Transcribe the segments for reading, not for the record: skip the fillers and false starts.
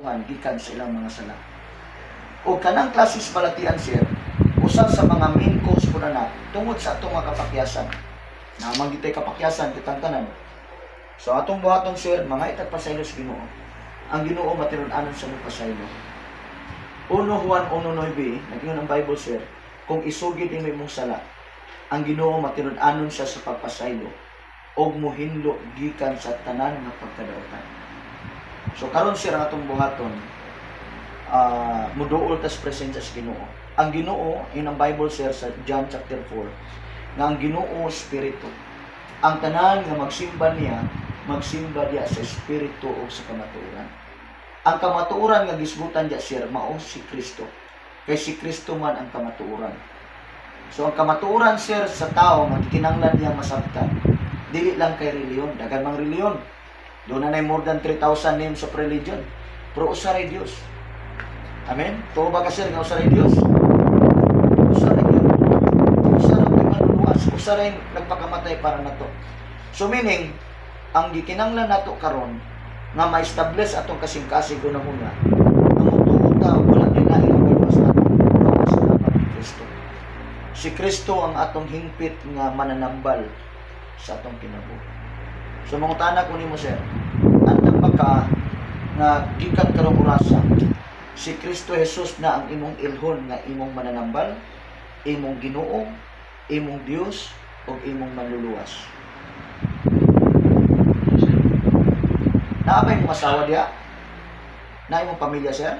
Gikan sa ilang mga sala. O kanang klasis balatian, sir, usa sa mga main cause po na tungod sa atong mga kapakyasan. Namang gitay kapakyasan kitang tanan. So atong buhaton, sir, mga itagpasaylo sa Ginoo. Ang Ginoo matinud-anon sa mga pasaylo. 1 Juan 1:9, nag-ingon ang Bible, sir, kung isugid nimo imong sala, ang Ginoo matinud-anon siya sa pagpasaylo og muhinlo gikan sa tanan nga pagkadaotan. So karon, sir, ang atong buhaton, muduol tas presensya sa Ginoo. Ang Ginoo, in ang Bible, sir, sa John chapter 4, nga ang Ginoo espiritu. Ang tanan nga magsimba niya, magsimba diya sa espiritu o sa kamatuoran. Ang kamatuoran nga gisgutan diya, sir, mao si Kristo. Kay si Kristo man ang kamatuoran. So ang kamatuoran, sir, sa tao nga gikinahanglan niyang masabtan, dili lang kay reliyon, daghan mang reliyon. Doon na more than 3,000 names of religion. Pero usa ray Dios. Amen? Tuo ba ka, sir, nga usa ray Dios? Usa ray Dios. Usa ray manluluwas. Usa ray nagpakamatay para nato. So meaning, ang gikinanglan nato karon nga ma-establish atong kasing-kasing hunahuna, nga motuo ta wala ni laing magawas nato, gawas lamang ni Kristo. Si Kristo ang atong hingpit nga mananambal sa atong kinabuhi. So mangutana ko nimo, sir, andam ba ka nga gikan karong orasa si Kristo Jesus na ang imong ilhon nga imong mananambal, imong Ginoo, imong Dios ug imong manluluwas? Naa ba imong asawa diha? Naa imong pamilya, sir?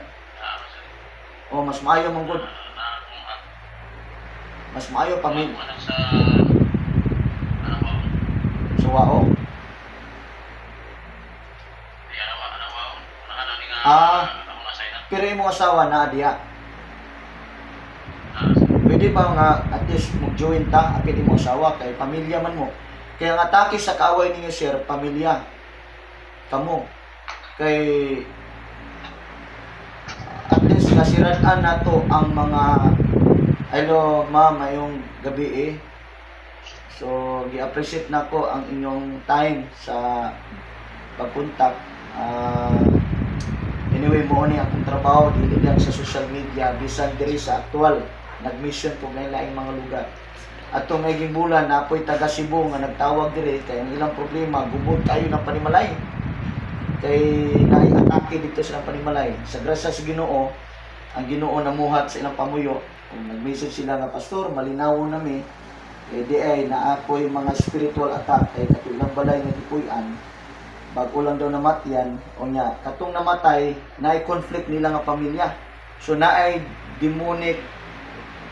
O mas maayo mong good? Mas maayo pamilya sa wao? Ah, pero imong asawa naa diha? Pwede ba nga at least mag-join ta apil imong asawa kay pamilya man mo? Kaya ang atake sa kaaway ninyo, sir, pamilya. Kamo. Kay at least nasiran nato ang mga. Hello, ma'am, mayong gabi eh. So, gi-appreciate nako ang inyong time sa pagkontak. Anyway, mo ni akong trabaho dili lang sa social media, bisan diri sa aktual. Nag-mission ko ngayon laing mga lugar. Atong naging bulan, napoy taga Cebu nga nagtawag diri kay ang ilang problema gubot kayo ng panimalay. Kay naay atake dito sa ilang panimalay. Sa grasya sa Ginoo, ang Ginoo namuhat sa ilang pamuyo. Kung nag-message sila nga, "Pastor, malinaw nami eh di ay naapoy mga spiritual attack kay kato ilang balay nga gipuy-an, bago lang daw namatyan o nya katong namatay naay conflict nila nga pamilya, so naay demonic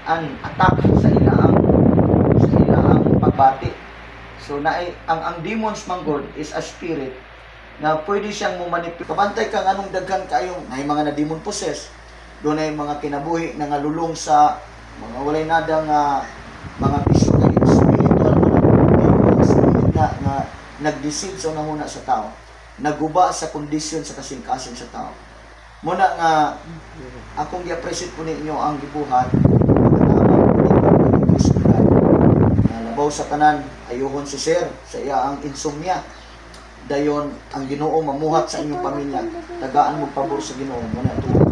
ang attack sa ilaang pagbati." So naay ang demons man god is a spirit na pwede siyang mumanipulate. Kabantay ka nganong daghan kayong naay mga na demon possess doon ay mga kinabuhi na nga lulong sa mga walay nada nga mga bisyo, kay spiritual man ang demon spirit na nga nag-deceive sa unahuna sa tao, naguba sa kondisyon sa kasing-kasing sa tao. Muna nga akong gi-appreciate po ninyo ang gibuhat, pagkatabang po ninyo ni Kristo God. Na labaw sa tanan, ayuhon si sir sa iya ang insomnia. Dayon ang Ginoo mamuhat sa inyong pamilya. Tagaan mo pabor sa Ginoo muna tuo.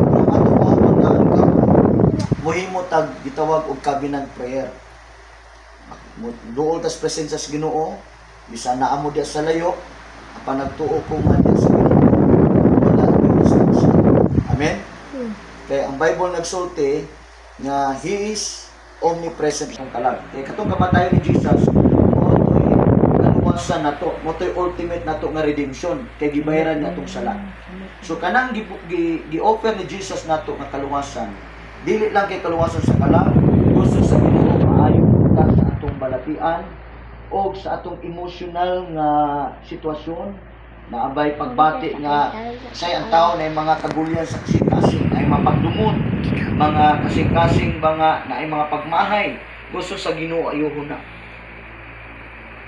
Pero ang atong buhaton daan karon, muhimo tag gitawag og covenant prayer. Duol tas presensya sa Ginoo, bisan naa mo diya sa layo, apan nagtuo ko nga diya sa Ginoo, wala gyud distansya. Amen? Kaya ang Bible nagsulti nga He is omnipresent ang kalag. Kaya katong kamatayon ni Jesus, mao to'y kaluwasan nato, mao to'y ultimate nato nga redemption kay gibayaran niya atong sala. So kanang gi-offer ni Jesus nato nga kaluwasan, dili lang kay kaluwasan sa kalag, gusto sa Ginoo maayo ta sa atong balatian o sa atong emotional nga sitwasyon, naabay pagbati nga say ang tao na mga kagulyan sa kasing-kasing, ay mga pagdumot, mga kasing-kasing, mga na ay mga pagmahay, gusto sa Ginoo ayuhon na.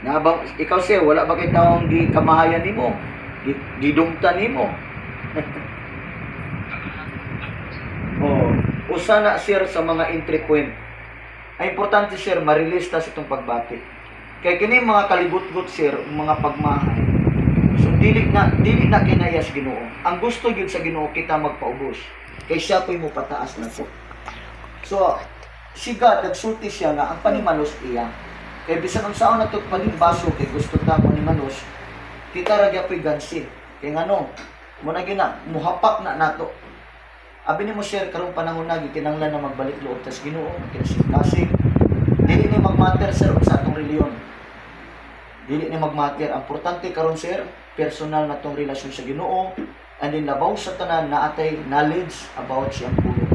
Na ba, ikaw, sir, wala ba kay taong gikamahayan nimo? Gidumtan nimo? Oh, usa na, sir, sa mga entry point. Ang importante, sir, ma-release ta sa itong pagbati. Kay kini mga kalibot-got, sir, mga pagmahay. Dili na kinaya sa Ginoo. Ang gusto gyud sa Ginoo, kita magpaubos. Kay siya po'y mopataas nato. So, si God, nagsulti siya nga ang panimalos iya. Kay bisan unsaon nato baso kay gusto ta mo nimalos, kita ra gyapoy gansi. Kay ngano, mo na gina, muhapak na nato. Abi nimo, sir, karong panahon na gikinahanglan na magbalik loob tas Ginoo, kinasing-kasing. Dili ni magmatter, sir, sa atong reliyon. Dili ni magmatter. Ang importante karon, sir, personal na tong relasyon sa Ginoo and then labaw sa tanan na atay knowledge about siyang pulong.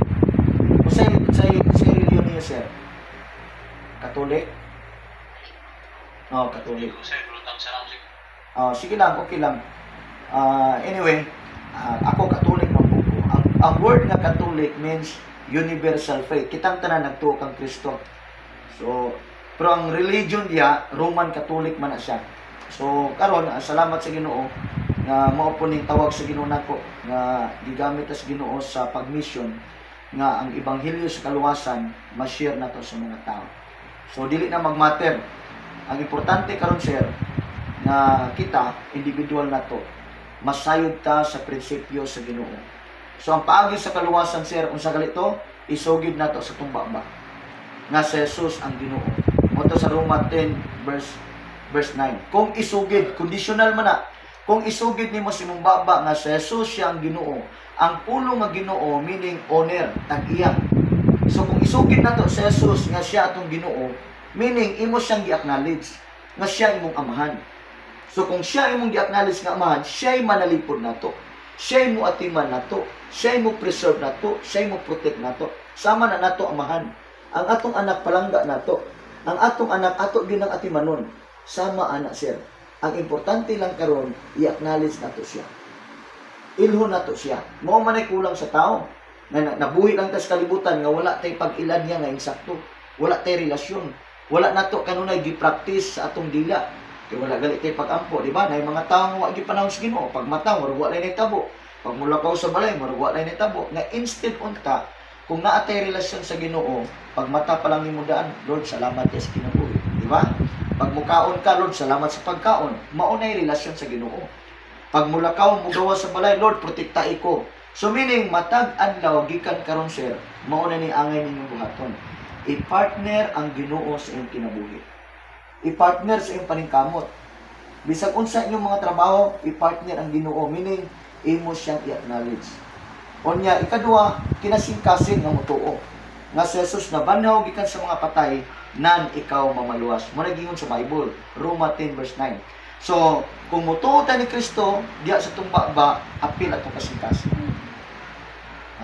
Unsay say say reliyon niyo, sir? Catholic? Oh, Catholic. Sir, lutang sa lang. Oh, sige lang, okay lang. Anyway, ako Catholic man po ko. Ang word nga Catholic means universal faith. Kitang tanan nagtuo kang Kristo. So, pero ang religion niya, Roman Catholic man na siya. So, karon salamat sa Ginoo nga mao po ning tawag sa Ginoo nako nga gigamit ta sa Ginoo sa pag-mission nga ang ebanghelyo sa kaluwasan ma-share nato sa mga tao. So dili na magmatter. Ang importante karon, sir, nga kita individual nato masayod ta sa prinsipyo sa Ginoo. So ang paagi sa kaluwasan, sir, unsa galito, isugid nato sa tumbaba nga si Jesus ang Ginoo. Mao to sa Roma 10 verse 9. Kung isugid, conditional man na. Kung isugid nimo sa imong baba nga si Jesus siya ang Ginoo, ang pulong nga Ginoo meaning owner, tag-iya. So kung isugid nato si Jesus nga siya atong Ginoo, meaning imo siyang gi-acknowledge nga siya imong amahan. So kung siya imong gi-acknowledge nga amahan, siya'y manalipod nato. Siya'y mo atiman nato, siya'y mo preserve nato, siya'y mo protect nato. Sama na nato amahan. Ang atong anak palangga nato. Ang atong anak ato gyud ang atimanon. Sama ana, sir. Ang importante lang karon, i-acknowledge nato siya. Ilhon nato siya. Mao man ay kulang sa tao. Na, na nabuhi lang ta sa kalibutan nga wala tay pag-ilad niya nga insakto. Wala tay relasyon. Wala nato kanunay gi-practice sa atong dila. Kay wala gali tay pag-ampo, di ba? Nay mga tao nga wa gipanahon sa Ginoo, pag mata murag wa lay nahitabo. Pag mulakaw sa balay, murag wa lay nahitabo. Nga instead unta kung naa tay relasyon sa Ginoo, pag mata pa lang nimo daan, "Lord, salamat kay sa kinabuhi," di ba? Pag mukaon ka, "Lord, salamat sa pagkaon." Mao nay relasyon sa Ginoo. Pag mulakaw, mugawa sa balay, "Lord, protekta ko." So meaning matag adlaw gikan karon, sir, mao na ni angay ninyong buhaton. I-partner ang Ginoo sa iyong kinabuhi. I-partner sa iyong paningkamot. Bisag unsa inyong mga trabaho, i-partner ang Ginoo, meaning imo siyang i-acknowledge. Unya, ikaduha, kinasingkasing nga motuo nga si Jesus nabanhaw gikan sa mga patay nan ikaw mamaluwas. Mo na gingon sa Bible, Roma 10 verse 9. So, kung motuo ta ni Kristo, diya sa tumba ba, apil atong kasingkasing.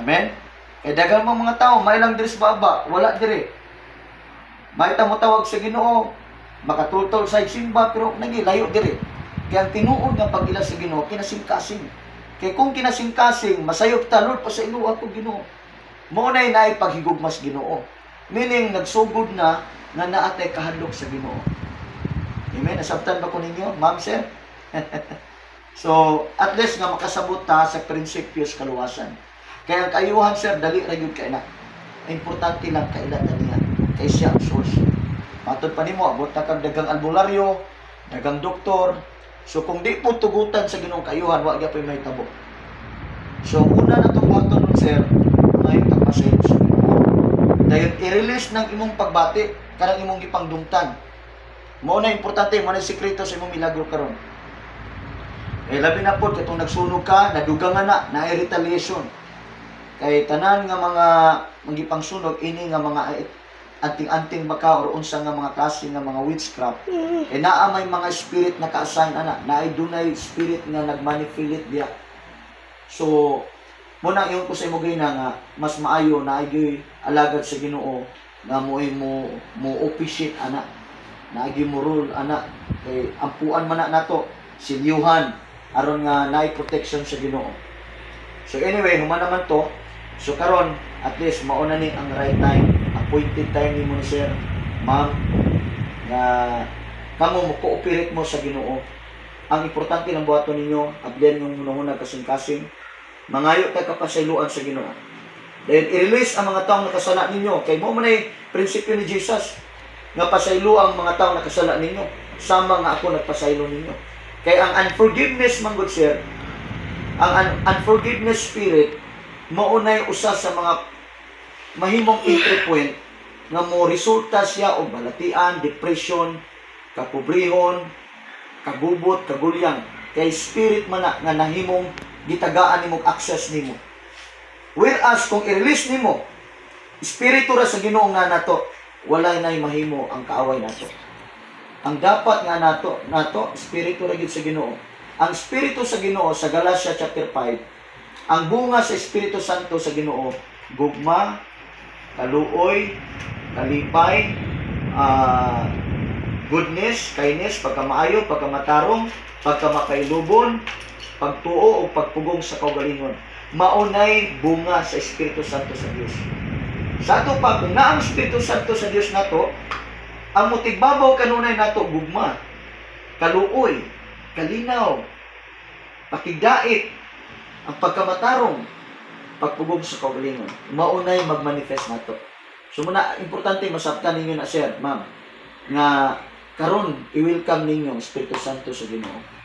Amen? Kay daghan mga mga tao, may lang diri sa baba, wala diri. May ta mo tawag sa Ginoo, makatultol sa simba, pero nagilayo diri. Kaya ang tinuod nga pag-ila sa Ginoo, kinasingkasing. Kay kung kinasingkasing, masayop ta, "Lord, pasaylo ako, Ginoo." Mao nay naay paghigugmas Ginoo. Meaning, nagsugod na nga naatay kahadlok sa Ginoo. Amen? Nasabtan ba ko ninyo, ma'am, sir? So, at least nga makasabot ta sa prinsipyo sa kaluwasan. Kaya ang kaayuhan, sir, dali ra gyud kay na. Importante lang kaila ta niya. Kay siya ang source. Matod pa nimo, abot na kag dagang albularyo, dagang doktor. So kung di po tugutan sa Ginoo kaayuhan, wa gyud mahitabo. So una na itong buhaton nun, sir, may pagpasaylo sa Ginoo. Dayon i-release ng imong pagbati kanang imong gipangdumtan. Mao na importante, mao na sikreto sa imong milagro karon. Eh labi na pod katong nagsunog ka, nadugangan na, na retaliation. Kay tanan nga mga manggipangsunog ini nga mga anting-anting baka or unsa nga mga klase nga mga witchcraft, eh naa may mga spirit na ka-assign ana, naay dunay spirit nga nagmanipulate diya. So mo na ingon ko sa imo gina nga mas maayo na ay alagad sa Ginoo nga mo mo mo officiate ana, naagi mo rule ana, kay ampuan man na nato silyuhan aron nga naay protection sa Ginoo. So anyway, human naman to. So karon at least mao na ni ang right time, appointed time nimo ni sir, ma'am, nga kamo mo cooperate mo sa Ginoo. Ang importante ng buhaton ninyo, ablian yung hunahuna kasing-kasing, mangayo ta kapasayloan sa Ginoo. Dahil i-release ang mga taong nakasala ninyo. Kay mo man ay prinsipyo ni Jesus nga pasaylo ang mga taong nakasala ninyo sama nga ako nagpasaylo ninyo. Kay ang unforgiveness man gud, sir, ang unforgiveness spirit maunay usa sa mga mahimong entry point nga mo resulta siya og balatian, depression, kapobrehon, kagubot, kagulyang. Kay spirit man na nga nahimong gitagaan nimo access nimo. Whereas kung i-release nimo, espiritu ra sa Ginoo nga nato, walay nay mahimo ang kaaway nato. Ang dapat nga nato nato espiritu ra gyud sa Ginoo. Ang espiritu sa Ginoo sa Galatia chapter 5, ang bunga sa Espiritu Santo sa Ginoo, gugma, kaluoy, kalipay, goodness, kindness, pagkamaayo, pagkamatarong, pagkamakailubon, pagtuo o pagpugong sa kaugalingon. Maunay bunga sa Espiritu Santo sa Dios. Sa ato pa, kung naa ang Espiritu Santo sa Dios nato, ang mutigbabaw kanunay nato gugma, kaluoy, kalinaw, pakigdait, ang pagkamatarong, pagpugong sa kaugalingon. Maunay magmanifest nato. So muna, importante masabtan ninyo na, sir, ma'am, nga karon i-welcome ninyo ang Espiritu Santo sa Ginoo.